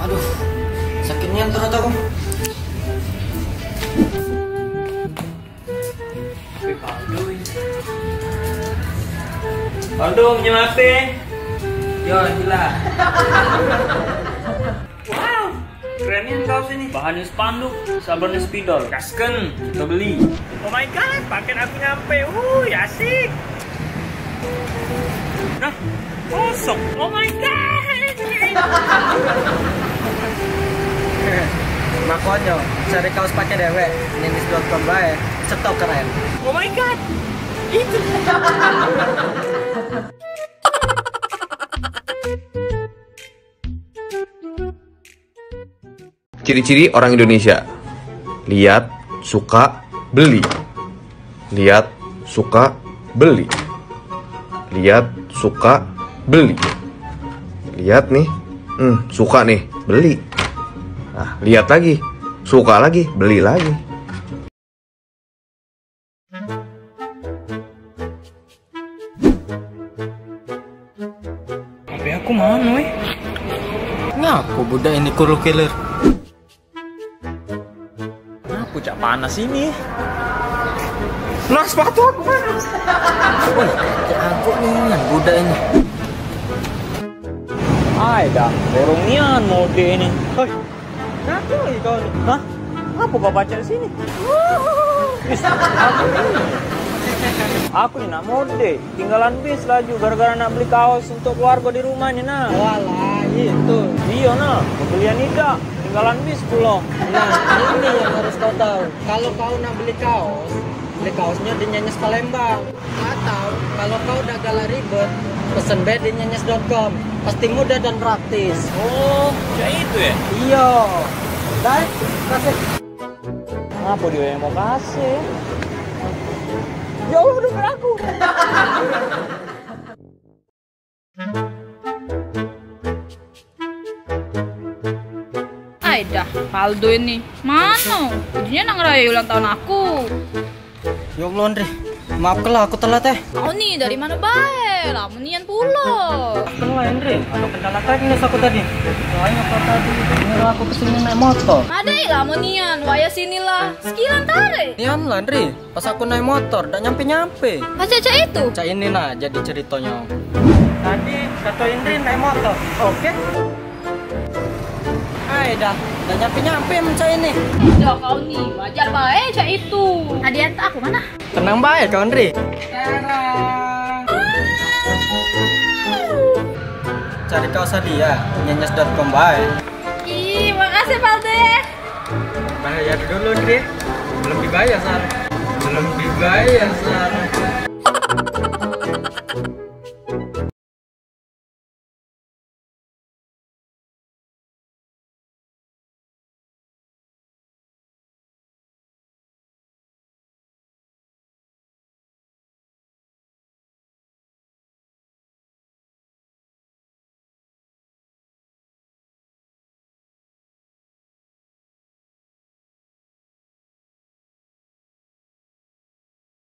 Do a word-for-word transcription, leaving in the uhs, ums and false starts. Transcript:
Aduh, sakit nian perut aku. Paldo, minjem H P. Yo, gila. Wow, keren nian kaos ini. Bahannya spanduk, sablonnya spidol. Gasken, kita beli. Oh my god, paket aku nyampe. Wuh, asik. Nah, kosong. Oh my god. Makonyo, cari kaos pakai dewek, nyenyes dot com bae, cetok keren. Oh my god. Itu. Ciri-ciri orang Indonesia. Lihat, suka, beli. Lihat, suka, beli. Lihat, suka, beli. Lihat nih, hmm, suka nih, beli. Nah, lihat lagi, suka lagi, beli lagi. H P aku mano, eh? Ngapo budak ini kuru keler? Ngapo cak panas ini? Nah, sepatu aku mano? Woi, cak aku nih, budak ini. Ai dah, borong nian mode ini. Hoi, ngapo lagi kau ni? Hah? Ngapo kau pacak sini? Bis, aku ni. Aku ni nak mode, tinggalan bis laju gara-gara nak beli kaos untuk keluarga di rumah ni, nah. Walah, itu. Iyo, nah, pembelian idak, tinggalan bis pulo. Nah, ini yang harus kau tahu. Kalau kau nak beli kaos, beli kaosnya di Nyenyes Palembang. Atau kalau kau dak galak ribet, pesen be di nyenyes dot com. Pasti mudah dan praktis. Oh, cak itu ya? Iyo. Dai, kasih. Ngapo dia yang mau kasih? Ya Allah, udah beraku. Ai dah, Paldo ini. Mano? Ujinyo nang rayo ulang tahun aku. Ya Allah, Andri. Maafkanlah aku telat, eh. Kau ni dari mano bae? Lamo nian pulo. Maafkanlah, Andri. Ada kendala teknis aku tadi. Soalnya kau tadi nyuruh aku kesini naik motor. Madai lamo nian, waya sinilah. Sekilan tarik. Nian lah, Andri. Pas aku naik motor, dak nyampe-nyampe. Pacak cak itu? Cak ini nah jadi ceritonyo. Tadi kato Indri naik motor. Oke. Ai dah, dak nyampe-nyampe men cak ini. Dah kau ni, wajar bae cak itu. Hadiah untuk aku mano? Tenang bae kau, Indri. Tarang. Cari kaos hadiah, nyenyes dot com bae. Ih, makasih Paldo ya. Bayar dulu, Dri. Belum dibayar, Sar. Belum dibayar, Sar.